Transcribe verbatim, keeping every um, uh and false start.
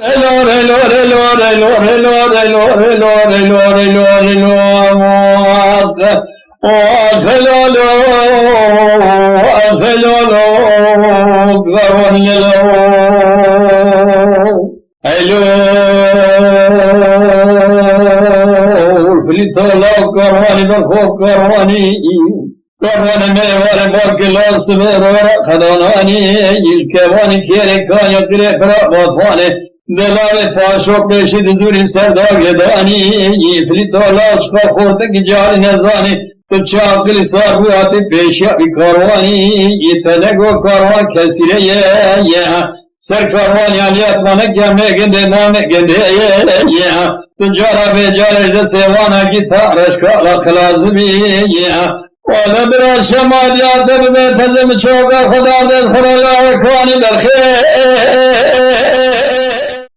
Elor, elor, elor, elor, elor, elor, elor, elor, elor, elor, elor, ah, ah, helal, ah, helal, ah, gavan lelo. Elor, flîtola karvanî, berxo karvanî. Karvanê me êvarê barkê lal sibê rora xedananî, îlkevanî kêrê kanya qirê pira batvanê, delavê paşo pêşî dizûrî serdagê danî, îflîto lal çiqa xortikî carî nezanî, tu çi aqilî sar bû hatî pêşiya wî karwanî, î te nego karwan kesîre ye, ye. Ser karwanî aliyat mane gemê gindê namê gindê ye, ye. Tu cara bê carê ji sêvana gî ta reşkala xilas bibî, ye. Wele bira şema diya te bibe tezim çoka xwe dardên xwe re lawê kanî berxê.